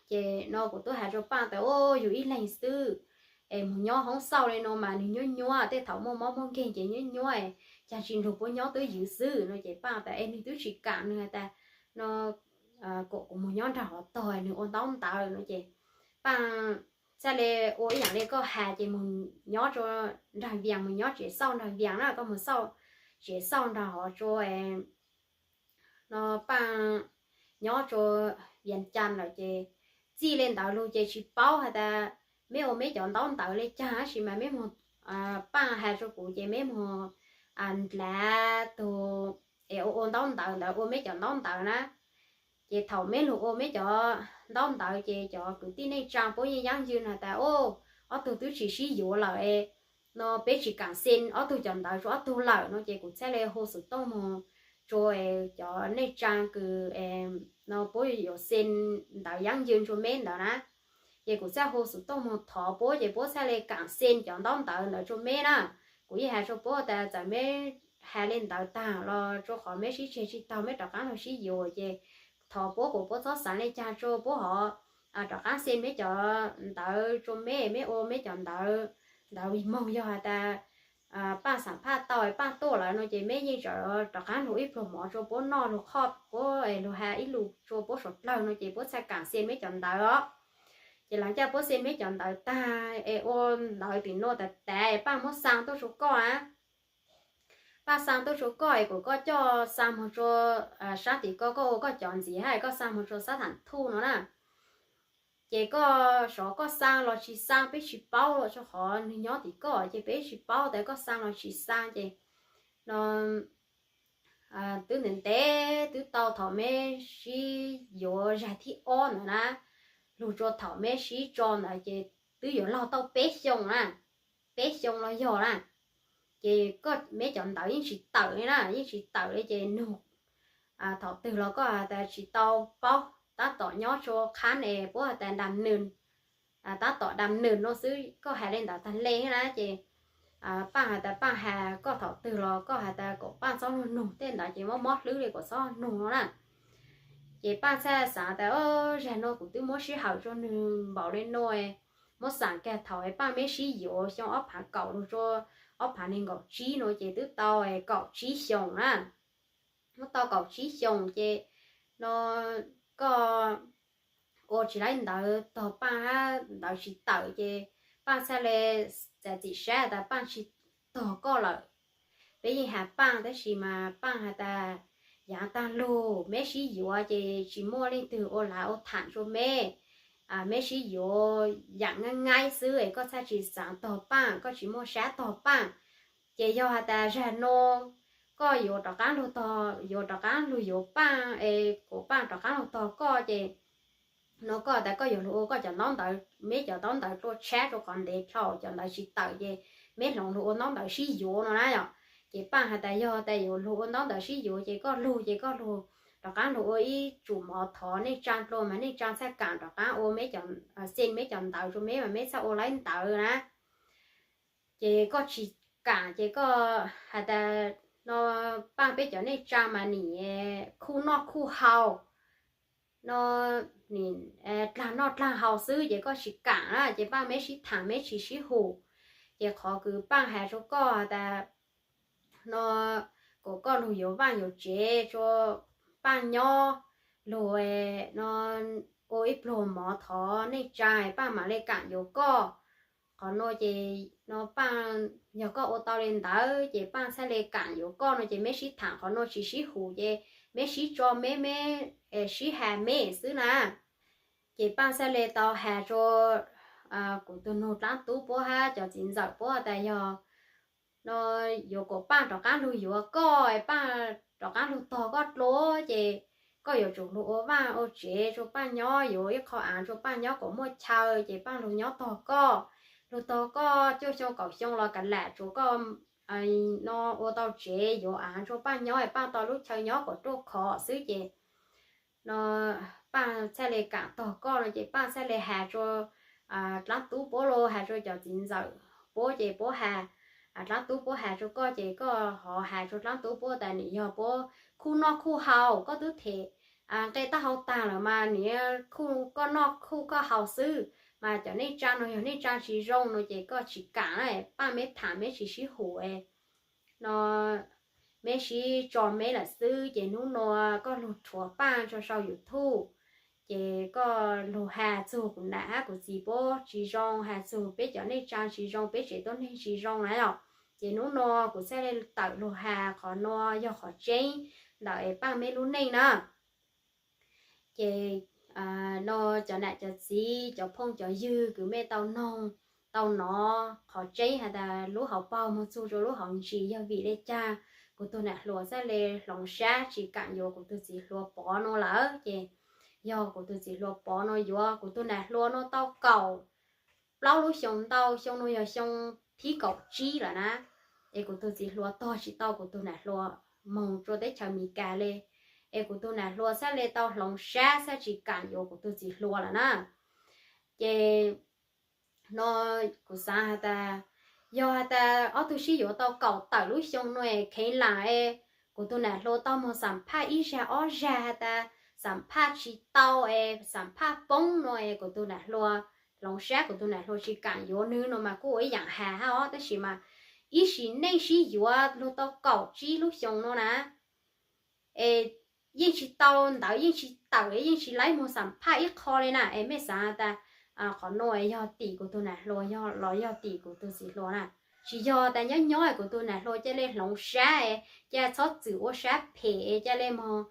Ces no kuv tub has rua Paaj tas, Au, yug ib leeg xwb es moog nyob hoob xauj le nuav mas nwg nyuab nyuab, tej thaum muaj mob muaj nkeeg ces nyuab nyuab, caag tsis nrug puab nyob twb ywv xwb no. Ces Paaj tas es nwg twb tsis kaam, nwg has tas no kom kuv moog nyob nraag hov tog nwg ua ntaub ntawv no. Ces Paaj txhaj le ua ib yaam le koj has ces moog nyob rua nraag Vias, moog nyob tsev xauj nraag Vias na, koj moog xauj tsev xauj nraag hov rua no Paaj nyob rua Vias Cas lawm ces txij le ntawd lug ces tsis paub has tas meb ua meb cov ntaub ntawv le caag, tab sis mas meb moog, Paaj has rua kuv ces meb moog ndlav tug es ua ua ntaub ntawv ntawd ua meb cov ntaub ntawv na. Ces thaum meb lug ua meb cov ntaub ntawv ces cov kwv tij neej tsaa puab yeej yaab ywj no tas, Au, ob tug twb tsis sib yuav lawm no peb tsis kaam xee ob tug cov ntawv rua ob tug lawm no. Ces kuv txhaj le hu xov tooj moog rua cov neej tsaa kws no puab yuav xee ntawv yaab ywj rua meb ntawd na. Ces kuv txhaj hu xov tooj moog thov puab ces puab txhaj le kaam xee cov ntaub ntawv ntawd rua meb na. Kuv yeej has rua puab tas txawm meb has le ntawd taag los rua qhov meb sib tseg tsis taug meb rov qaab lug sib yuav ces thov puab kuas puab txhob xaav le caag rua puab hov rov qaab xee meb cov ntawv rua meb, meb ua meb cov ntawv ntawv vig moog, yog has tas Paaj xam phaj tau Paaj tuaj lawm no ces meb yeej rov qaab lug ib pluag mov rua puab noj, lug qhov puab lug has ib lus rua puab suav dlawg no ces puab txhaj kaam xee meb cov ntawv os. Ces laag caj puab xee meb cov ntawv taag es ua ntawv tim nuav tas tas Paaj muab xaa tuaj rua koj a. Paj xaa tuaj rua koj es kom koj coj xaa moog rua saab tim ko, koj ua koj cov ntxiv hab koj xaa moog rua saab thaam thuj no na. Ces koj sov koj xaa los tsis xaa peb tsis paub los rua qhov nwg nyob tim koj ces peb tsis paub tas koj xaa los tsis xaa ces no twb ntev ntev twb tau thaum meb sib yuav zag thib ob ntawd na, lug rua thaum meb sib tso ntawd ces twb yuav laug tau peb xyoo na, peb xyoo los yog na. Ces koj meb cov ntawv yeej tsis tawm li na, yeej tsis tawm li ces nug thaum twg los koj has tas tsis tau paub, tab tom nyob rua qhab es puab has tas dam nws, tab tom dam nws no xwb, koj has li ntawd tag le na ces Paaj has tas Paaj has koj thaum twg los koj has tas kom Paaj txhob lug nug tej ntawd ces mob mob hlwb li kom txhob nug no na. Ces Paaj txhaj xaav tas zag no kuv twb muab sij hawm rua nwg npaum li no, muab xaav kag thaum Paaj meb sib yuav xyoo ob phaav kaum lug rua ob phaav neeg nkaum tsib no ces twb tau kaum tsib xyoos na. Muab tau kaum tsib xyoos ces no koj ua tsis laib ntawv tog Paaj hab ntawv tsis tawm ces Paaj txhaj le txav txim sab tas Paaj tsis tog koj lawm. Peb yeej has Paaj tab sis mas Paaj has tas yaav taag lug meb sib yuav ces tsis muaj leej twg ua lav ua thaam rua meb. Meb sib yuav yaam ngaib ngaib xwb es koj txhaj tsis xaav tog Paaj, koj tsis muaj sab tog Paaj. Ces yog has tas zag no koj yuav rov qaab lug tog, yuav rov qaab lug yuav Paaj es kom Paaj rov qaab lug tog koj ces no koj has tas koj yuav lug ua koj cov ntaub ntawv, meb cov ntaub ntawv rua tshab rua qhov ntev dlhau, cov ntawv tsis tawm ces meb hloov lug ua ntaub ntawv sib yuav no na yom. Ces Paaj has tas yog tas yuav lug ua ntaub ntawv sib yuav ces koj lug ces koj lug rov qaab lug ua ib tsum mov thov neej tsaa dlua mas neej tsaa txhaj kaam rov qaab ua meb cov, xee meb cov ntawv rua meb mas meb txhaj ua laib ntawv na. Ces koj tsis kaam ces koj has tas no Paaj peb cov neej tsaa mas nim khuj noj khuj haus no, nim dlaag noj dlaag haus xwb ces koj tsis kaam na ces Paaj meb sib thaam meb tsis sib hum. Ces qhov kws Paaj has rua koj has tas no kom koj lug yuav vaaj yuav tsev rua Paaj nyob, lug no ua ib pluag mov thov neej tsaa Paaj maam le kaam yuav koj. Qhov nuav ces no Paaj, yog koj ua tau le ntawd ces Paaj txhaj le kaam yuav koj no ces meb sib thaam qhov nuav tsis sib hum ces meb sib tso meb, meb sib has meb xwb na. Ces Paaj txhaj le tau has rua kuv tug nug dlaab tub puab hab cov txiv ntxawm puab tas yog no yuav kom Paaj rov qaab lug yuav koj, Paaj rov qaab lug tog koj dlua ces koj yuav tsum lug ua vaaj ua tsev rua Paaj nyob, yuav ib qho aav rua Paaj nyob kom muaj chaw ces Paaj lug nyob tog koj. Lug tog koj cuaj xyoo kaum xyoo los kav lam tsuav koj no ua tau tsev, yuav aav rua Paaj nyob, Paaj tau lub chaw nyob kom ruaj khov xwb ces no Paaj txhaj le kaam tog koj no ces Paaj txhaj le has rua dlaab tub puab los has rua cov txiv ntxawm puab ces puab has, dlaab tub puab has rua koj ces koj ho has rua dlaab tub puab tas nim yog puab khuj noj khuj haus, koj twb them nqe taub hau taag lawm mas nim khuj koj noj khuj koj haus xwb, mas cov neej tsaa no yog neej tsaa tsis zoo no ces koj tsis kaam na, Paaj meb thaam meb tsis sib hum no meb sib tso meb lawm xwb ces hnub nuav koj lug rhuav Paaj rua sau YouTube ces koj lug has txug kuv nam hab kuv txiv puab tsis zoo, has txug peb cov neej tsaa tsis zoo, peb tsev tuab neeg tsis zoo na yom. Ces hnub nuav kuv txhaj le tawm lug has qhov nuav yog qhov tseeb ntawm Paaj meb lub neej na. Ces no cov nam cov txiv cov phooj cov ywg kws mej tau noog tau nov qhov tseeb has tas lub hauv paug moog txug rua lub hauv ntsis yog vim le caag kuv tug nam hluas txhaj le hloov sab tsis kaam yuav kuv tug txiv hluas Pov no lawm. Ces yog kuv tug txiv hluas Pov no yuav kuv tug nam hluas no tau kaum plaub lub xyoo ntau, xyoo no yog xyoo thib kaum tsib lawm na. Es kuv tug txiv hluas tog tsis tau kuv tug nam hluas moog rua teb chaws Amelikas le. Es kuv tug nam hluas txhaj le tau hloov sab txhaj tsis kaam yuav kuv tug txiv hluas lawm na. Ces no kuv xaav has tas yog has tas ob tug sib yuav tau kaum tawm lub xyoo no es kheev laam es kuv tug nam hluas tau moog xam phaj ib zag ob zag has tas xam phaj tsis tau es xam phaj poob no es kuv tug nam hluas hloov sab, kuv tug nam hluas tsis kaam yuav nwg no mas kuj ua ib yaam has hab os, tab sis mas ib sim neej sib yuav lug tau kaum tsib lub xyoo no na es yeej tsis tau ntawv, yeej tsis tawm, yeej tsis laib moog xam phaj ib qho le na. Es mej xaav tas qhov nuav yog tim kuv tug nam hluas los yog tim kuv tug txiv hluas na? Tsis yog tas nyob nyob kuv tus nam hluas ca le hloov sab, ca txhob txwm ua sab phem, ca le moog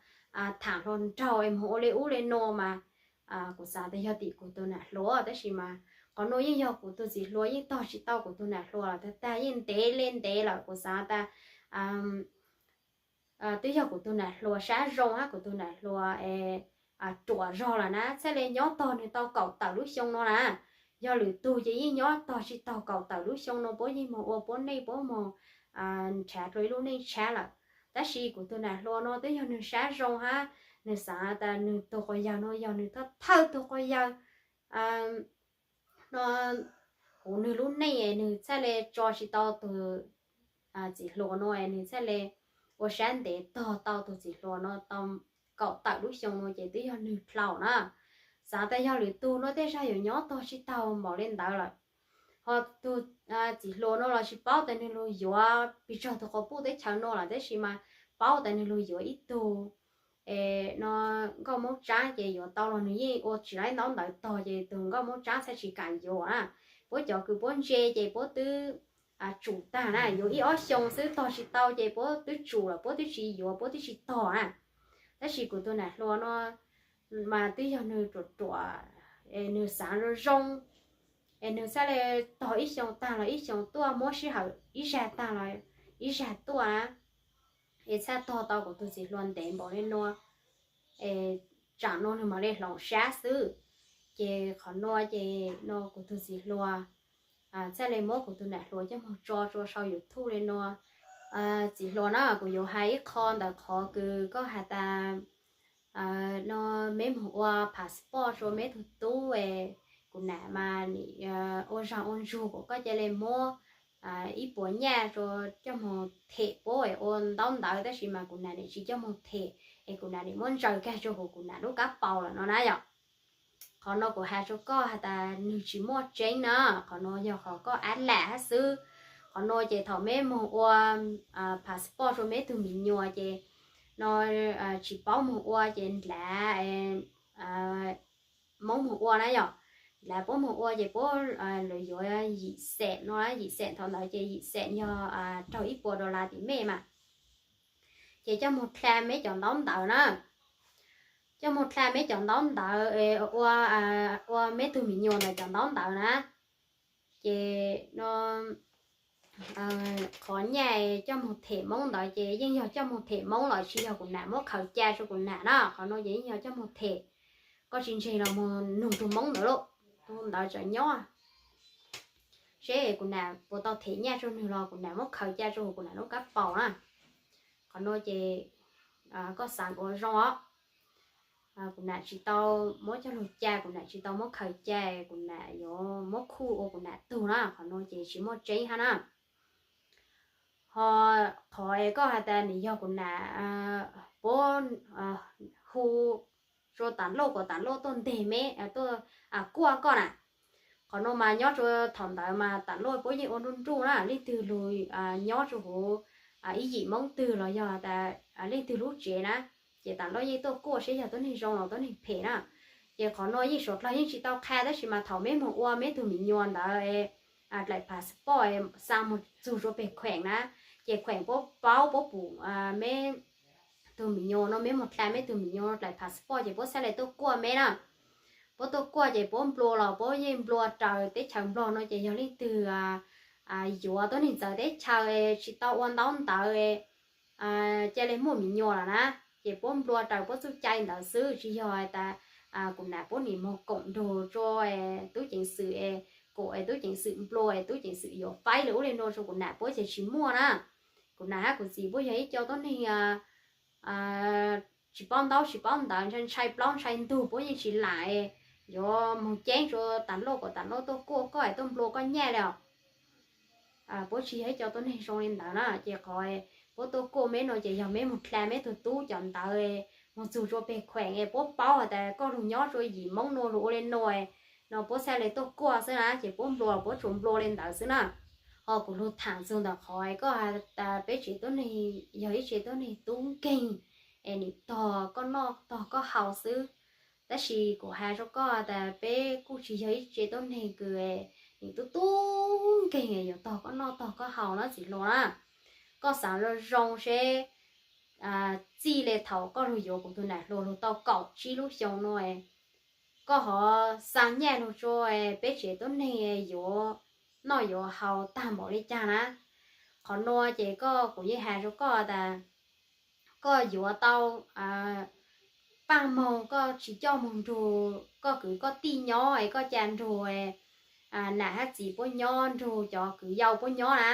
tham hluas nraug es moog ua le ub le nuav mas, kuv xaav tas yog tim kuv tus nam hluas, tab sis mas qhov nuav yeej yog kuv tus txiv hluas yeej tog tsis tau kuv tus nam hluas lawm, tag tag yeej ntev le ntev lawm. Kuv xaav tas twb yog kuv tus nam hluas sab zoo hab kuv tus nam hluas ruam zog lawm na, txhaj le nyob tog nwg tau kaum tawm lub xyoo no na. Yog lwm tug ces yeej nyob tog tsis tau kaum tawm lub xyoo no, puab yeej moog ua puab neej, puab moog nrhav dlua ib lub neej tshab lawm. Tab sis kuv tus nam hluas no twb yog nwg sab zoo hab nwg xaav tas nwg tug quas yawg no yog nwg thawj thawj tug quas yawg no huv nwg lub neej, nwg txhaj le tso tsis tau tug txiv hluas no, nwg txhaj le ua sab ntev tog tau tug txiv hluas no tau kaum tawm lub xyoo no ces twb yog nwg dlau na. Xaav tas yog lwm tug no tej zag yuav nyob tog tsis tau npaum le ntawd lawm. Ho tug txiv hluas no los tsis paub tas nwg lug yuav pes tsawg tug quas puj teb chaws no lawm, tab sis mas paub tas nwg lug yuav ib tug no nkauj moob tsaab ces yuav tau los nwg yeej ua tsis laib ntaub ntawv tog ces tug nkauj moob tsaab txhaj tsis kaam yuav na. Puab cov kws puab ntse ces puab twb tsum tag na, yuav ib ob xyoo xwb tog tsis tau ces puab twb tsum lawm, puab twb tsis yuav, puab twb tsis tog na. Tab sis kuv tug nam hluas no mas twb yog nwg ruam ruam, nwg xaav zoo zoo, es nwg txhaj le tog ib xyoo tag los ib xyoo tuaj, muab sij hawm ib zag tag los ib zag tuaj na, es txhaj tog tau kuv tug txiv hluas ntev npaum le nuav, es tsaam no nwg mam le hloov sab xwb. Ces qhov nuav ces no kuv tug txiv hluas txhaj le muab kuv tug nam hluas coj moog tso rua sau YouTube le nuav. Txiv hluas na, kuv yuav has ib qho ntawm qhov kws koj has tas no meb moog ua passport rua meb tug tub, kuv nam mas ua zog ua ntsug kuas koj ca le muab ib puas nyaj rua coj moog them puab ua ntaub ntawv, tab sis mas kuv nam nim tsis coj moog them, es kuv nam nim muab ntsaws kag rua huv kuv nam lub kab paus lawm no na yom. Qhov no kuv has rua koj has tas nwg tsis muaj tseeb na, qhov no yog qhov koj ab lam hab xwb. Qhov no ces thaum meb moog ua passport rua meb tug mi nyuas ces no tsis paub moog ua ces nlav Moob moog ua na yom. Nlav puab moog ua ces puab lawv yuav yim xees no, yim xees thaum ntawd ces yim xees yog raug ib puas dollar tim mej mas. Ces coj moog dlha meb cov ntaub ntawv na, coj moog dlha meb cov ntaub ntawv ua, ua meb tug mi nyuas ntawd cov ntaub ntawv na. Ces no qhov nyaj coj moog them Moob ntawd ces yeej yog coj moog them Moob los tsis yog kuv nam muab khaws ca rua kuv nam na, qhov no ces yeej yog coj moog them. Koj tsis ntseeg los moog nug tug Moob ntawd lauj, tug ntawd tseem nyob. Seb kuv nam puas tau them nyaj rua nwg los kuv nam muab khaws ca rua huv kuv nam lub kab paus na. Qhov no ces koj xaav ua zoo os. Kuv nam tsis tau muab coj lug ca, kuv nam tsis tau muab khaws ca, kuv nam yuav muab khuj ua kuv nam tug na, qhov no ces tsis muaj tseeb hab na. Ho qhov koj has tas nws yog kuv nam puab hu rua Tam Lauj kom Tam Lauj tuaj nteg meb, tuaj kuaj koj na. Qhov no mas nyob rua thaum ntawd mas Tam Lauj puab yeej ua nruj nruj na, leej twg lug nyob rua huv ib yim Moob twg los yog tas leej twg lub tsev na, ces Tam Lauj yeej tuaj kuaj seb yog tuab neeg zoo los tuab neeg phem na. Ces qhov no yeej suav dlawg yeej tsis tau qha, tab sis mas thaum meb moog ua meb tug mi nyuas ntawd dlaim passport xa moog txug rua peg kheem na, ces kheem puab paub puab pum meb tug mi nyuas no, meb moog dlha meb tug mi nyuas no dlaim passport ces puab txhaj le tuaj kuaj meb na. Puab tuaj kuaj ces puab nplua los puab yeej nplua raws teb chaws Nplog no ces yog leej twg yuav tuab neeg txawv teb chaws tsis tau ua ntaub ntawv ca le muaj mi nyuas lawm na, ces puab nplua raws puab txuj cai ntawd xwb, tsis yog tas kuv nam puab nim moog koom nrug rua tub ceev xwm es kom tub ceev xwm nplua es tub ceev xwm yuav faib li ub li no rua kuv nam puab ces tsis muaj na. Kuv nam hab kuv txiv puab yog ib co tuab neeg tsis paub ntaub tsis paub ntawv, ntshai plaub ntshai ntug puab yeej tsis lam yuav moog ceeb rua Tam Lauj kom Tam Lauj tuaj kuaj koj es tuaj nplua koj nyaj li os. Puab tsis yog ib co tuab neeg zoo li ntawd na, ces qhov puab tuaj kuaj meb no ces yog meb moog dlha meb tug tub cov ntawv moog txug rua peg kheem es puab paub has tas koj lug nyob rua yim Moob nuav lug ua li nuav no puab txhaj le tuaj kuaj xwb na, ces puab nplua puab tsuas nplua li ntawd xwb na. Ho kuv lug thaam txug ntawm qhov koj has tas peb tsev tuab neeg yog ib tsev tuab neeg tub nkeeg es nim tog koj noj tog koj haus xwb, tab sis kuv has rua koj tas peb kuj tsis yog ib tsev tuab neeg kws Nim tub tub nkeeg yuav tog koj noj tog koj haus na txiv hluas na. Koj xav zoo zoo seb txij li thaum koj lug yuav kuv tus nam hluas lug tau kaum tsib lub xyoo no, koj ho xa nyaj lug rua peb tsev tuab neeg yuav noj yuav haus tag npaum li cas na. Qhov nuav ces koj, kuv yeej has rua koj tas koj yuav tau paaj moog koj tsis coj moog nrug koj kwv koj tij nyob es koj ca nrug nam hab txiv puab nyob, nrug cov kwv yau puab nyob na.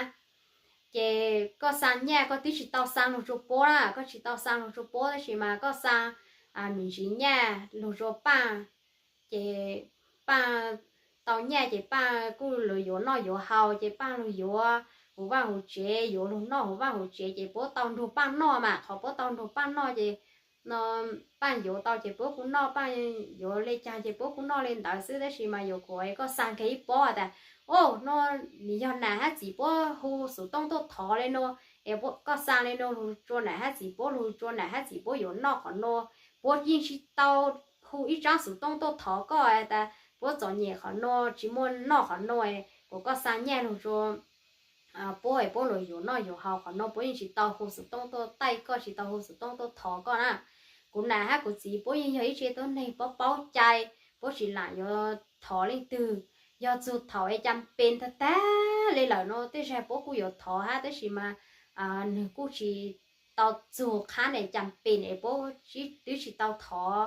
Ces koj xa nyaj koj twb tsis tau xa lug rua puab na, koj tsis tau xa lug rua puab tab sis mas koj xa me ntsis nyaj lug rua Paaj. Ces Paaj tau nyaj ces Paaj kuj lug yuav noj yuav haus ces Paaj lug yuav huv vaaj huv tsev, yuav lug noj huv vaaj huv tsev ces puab tau nrug Paaj noj mas, qhov puab tau nrug Paaj noj ces no Paaj yuav tau ces puab kuj noj, Paaj yuav le caag ces puab kuj noj le ntawd xwb. Tab sis mas yuav kuv koj xa kiag ib pob tas, o, no nws yog nam hab txiv puab hu xov tooj tuaj thov le nuav, es koj xa le nuav lug rua nam hab txiv puab, lug rua nam hab txiv puab yuav noj qhov nuav, puab yeej tsis tau hu ib tsaab xov tooj tuaj thov koj tas puab txom nyem qhov nuav, tsis muaj noj qhov nuav, kuv koj xa nyaj lug rua puab es puab lug yuav noj yuav haus qhov nuav, puab yeej tsis tau hu xov tooj tuaj taij koj, tsis tau hu xov tooj tuaj thov koj na. Kuv nam hab kuv txiv puab yeej yog ib tsev tuab neeg paub paub cai, puab tsis lam yuav thov leej twg. Yog txug thaum es cas pes tag tag le lawm no tej zag puab kuj yuav thov hab, tab sis mas nws kuj tsis tau txug qhab ne cas pes es puab twb tsis tau thov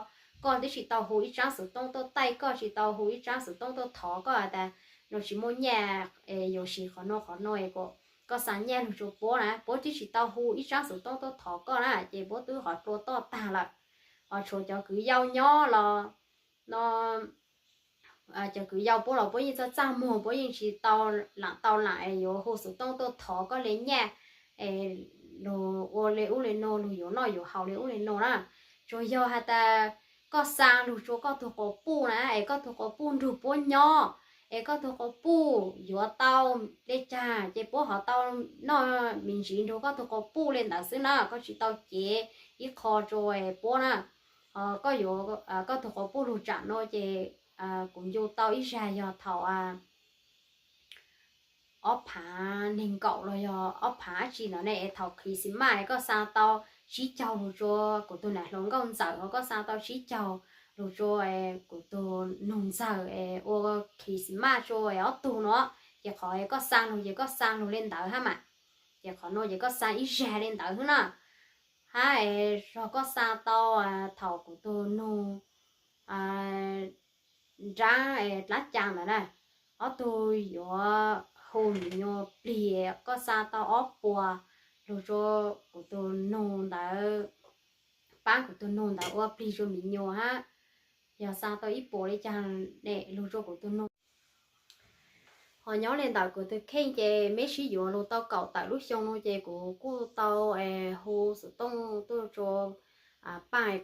koj, twb tsis tau hu ib tsaab xov tooj tuaj taij koj, tsis tau hu ib tsaab xov tooj tuaj thov koj tas no tsis muaj nyaj yuav siv qhov nuav qhov nuav es koj xa nyaj lug rua puab na, puab twb tsis tau hu ib tsaab xov tooj tuaj thov koj na, ces puab twb qhov plua toj tag lawm. Ho tshuav cov kwv yau nyob los no cov kwv yau puab los puab yeej txaj txaj muag, puab yeej tsis tau lam tau lam es yuav hu xov tooj tuaj thov koj le nyaj lug ua le ub le nuav, lug yuav noj yuav haus le ub le nuav na. Tsuas yog has tas koj xa lug rua koj tug quas puj na, es koj tug quas puj nrug puab nyob, es koj tug quas puj yuav tau le caag ces puab ho tau noj me ntsis nrug koj tug quas puj le ntawd xwb na, koj tsis tau cev ib qho rua puab na. Koj yuav, koj tug quas puj lug tsam nuav ces kuv ncu tau ib zag yog thaum ob phaav neeg nkaum los yog ob phaav dab tsi ntawd ne, es thaum Christmas koj xa tau tsib caug lug rua kuv tug nam hluas nkauj ntxawm, ho koj xa tau tsib caug lug rua kuv tug nug ntxawm es ua Christmas rua ob tug nuav, ces qhov koj xa lug ces koj xa lug le ntawd hab mas. Ces qhov nuav ces koj xa ib zag le ntawd hab na. Hab es zog koj xa tau thaum kuv tug nug nraab dlaab caa ntawd na, ob tug yuav hu me nyuam plig, koj xa tau ob puas lug rua kuv tug nug ntawd, paab kuv tug nug ntawd ua plig rua me nyuam hab. Yog xa tau ib puas le caag ne lug rua kuv tug nug. Ho nyob le ntawm kuv tug kheej ces meb sib yuav lug tau kaum tawm lub xyoo no ces kuv kuj tau hu xov tooj tuaj rua Paaj,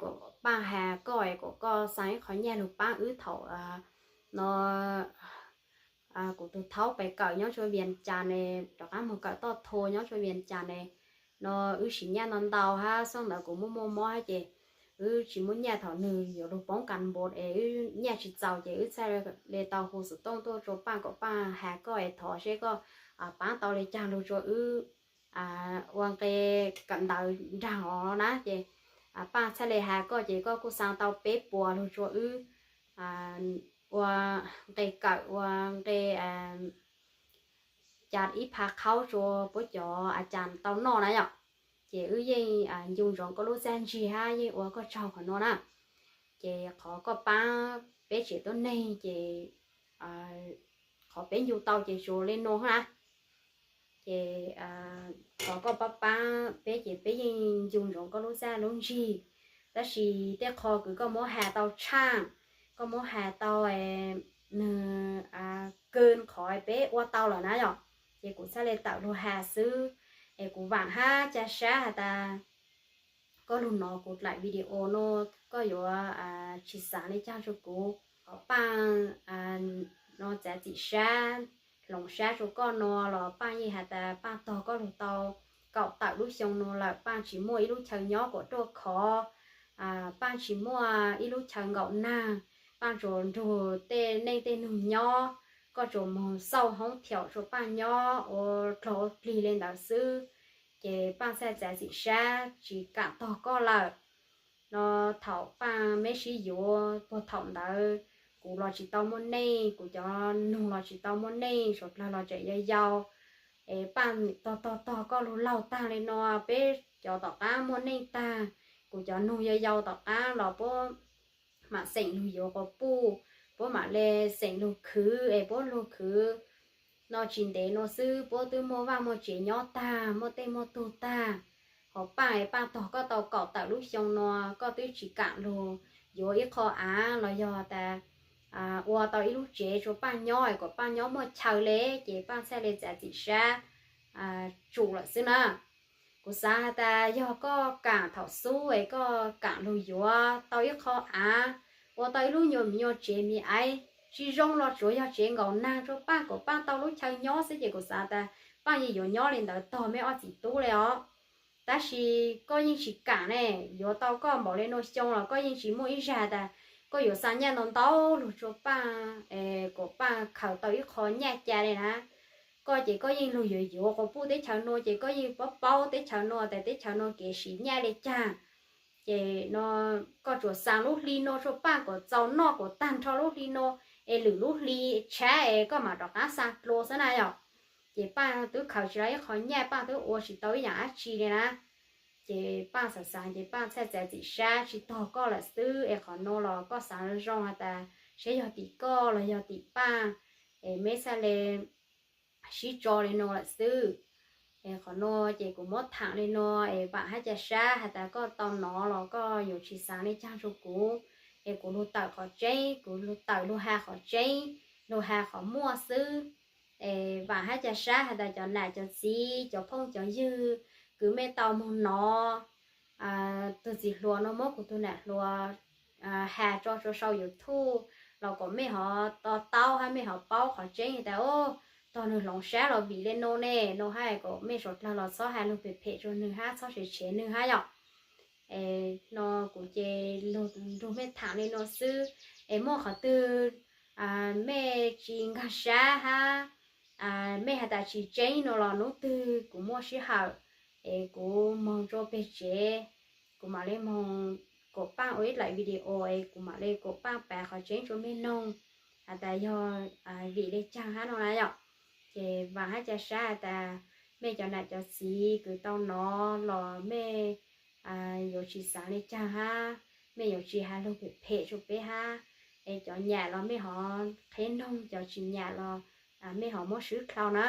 Paaj has koj es kom koj xa ib qho nyaj lug paab wb thaum no kuv tug thaub pes kawm nyob rua Vias Cas ne, rov qaab moog kawm toj thua nyob rua Vias Cas ne, no wb sim nyaj ntau ntau hab xyoo ntawd kuv muaj muaj mob hab ces wb tsis muaj nyaj, thaum nwg yuav lug poob kas npos es wb nyaj tsis txaus ces wb txhaj le tau hu xov tooj tuaj rua Paaj kom Paaj has koj es thov seb koj paab tau le caag lug rua wb ua nqe kawm ntawv nraag os na. Ces Paaj txhaj le has koj ces koj kuj xa tau peb puas lug rua wb ua nqe kawm, ua nqe ca ib phav qhaub rua puab cov a cas tau noj na yom. Ces wb yeej ncu ntsoov koj lub txaj ntsig hab yeej ua koj tsaug qhov nuav na. Ces qhov koj paab peb tsev tuab neeg ces qhov peb ncu tau ces tsuas le nuav na. Ces qhov koj paab paab peb ces peb yeej ncu ntsoov koj lub txaj lub ntsig, tab sis tej qho kws koj muab has tau tshaaj, koj muab has tau nwg kawg qhov peb ua tau lawm na yom, ces kuv txhaj le tawm lug has xwb. Es kuv vaam hab ca sab has tas koj lug nov kuv dlaim video no, koj yuav tsis xaav le caag rua kuv. Qhov Paaj no txav txim sab, hloov sab rua koj no los Paaj yeej has tas Paaj tog koj lug tau kaum tawm lub xyoo no lawm, Paaj tsis muaj ib lub chaw nyob kom ruaj khov, Paaj tsis muaj ib lub chaw nkaum naag, Paaj tsuas nrug tej neej tej nug nyob. koj tsuas moog xauj hoob thiaum rua Paaj nyob ua dlog ua plig le ntawd xwb, ces Paaj txhaj txav txim sab tsis kaam tog koj lawm. No thaum Paaj meb sib yuav puag thaum ntawd, kuv los tsis tau muaj neej, kuv cov nug los tsis tau muaj neej, suav dlawg los tseem yau yau, es Paaj tog tog tog koj lug laug taag le no, peb cov tom qaab muaj neej taag, kuv cov nug yau yau tom qaab los puab maam xeem lug yuav quas puj, puab maam le xeem lug khwv es puab lug khwv no tsis ntev nuav xwb puab twb muaj vaaj muaj tsev nyob taag, muaj tej muaj tug taag. Hos Paaj es Paaj tog koj tau kaum tawm lub xyoo nuav koj twb tsis kaam lug yuav ib qho av los yog tas ua tau ib lub tsev rua Paaj nyob es kom Paaj nyob muaj chaw le, ces Paaj txhaj le txav txim sab tsum lawm xwb na. Kuv xaav has tas yog koj kaam thaum xub es koj kaam lug yuav tau ib qho av, ua tau ib lub nyuas nyuas tsev me aiv, tsis zoo los tsuav yog tsev nkaum naag rua Paaj kom Paaj tau lub chaw nyob xwb ces kuv xaav tas Paaj yeej yuav nyob le ntawd tog meb ob txiv tub le os. Tab sis koj yeej tsis kaam ne, yuav tau koj npaum le nuav xyoo los koj yeej tsis muaj ib zag tas koj yuav xa nyaj ntau ntau lug rua Paaj kom Paaj khaws tau ib qho nyaj ca le na. Koj ces koj yeej lug yuav yuav quas puj teb chaws nuav ces koj yeej paub paub teb chaws nuav tas teb chaws nuav kev siv nyaj le caag. Ces no koj tsuas xaav lub hli nuav rua Paaj kom txaus noj kom taag nrho lub hli nuav, es lwm lub hli tshab es koj maam rov qaab xa dlua xwb na yom. Ces Paaj twb khaws tsis tau ib qho nyaj, Paaj twb ua tsis tau ib yaam dab tsi le na. Ces Paaj xaav xaav ces Paaj txhaj txav txim sab tsis tog koj lawm xwb, es qhov nuav los koj xaav zoo has tas saib yog tim koj los yog tim Paaj, es meb txhaj le sib tso le nuav lawm xwb. Es qhov nuav ces kuv muab thaam le nuav es vaam hab ca sab has tas koj tau nov los koj yuav tsis xaav le caag rua kuv. Es kuv lug tawm qhov tseeb, kuv lug tawm lug has qhov tseeb, lug has qhov muaj xwb. Es vaam hab ca sab has tas cov nam cov txiv, cov phooj cov ywg kws mej tau moog nov tug txiv hluas nuav muab kuv tug nam hluas has tso rua sau YouTube los kom mej ho to taub hab mej ho paub qhov tseeb tas tog nwg hloov sab los vim le nuav ne, nuav hab kom mej suav dlawg los txhob has lug phem phem rua nwg hab txhob tshev tshev nwg hab yom. Es no kuv ces lug nrug mej thaam le nuav xwb. Es muaj qhov twg mej tsis nkaag sab hab mej has tas tsis tseeb nuav los nub twg kuv muaj sij hawm es kuv moog rua peg tsev, kuv maam le moog kom Paaj ua ib daim video es kuv maam le kom Paaj pav qhov tseeb rua mej noog has tas yog vim le caag hab no na yom. Ces vaam hab ca sab has tas mej cov nam cov txiv kws tau nov los mej yuav tsis xaav le caag hab mej yuav tsis has lug phem phem rua peb hab. Es cov nyam los mej ho qheb noog, cov tsis nyam los mej ho muab swb dlhau na.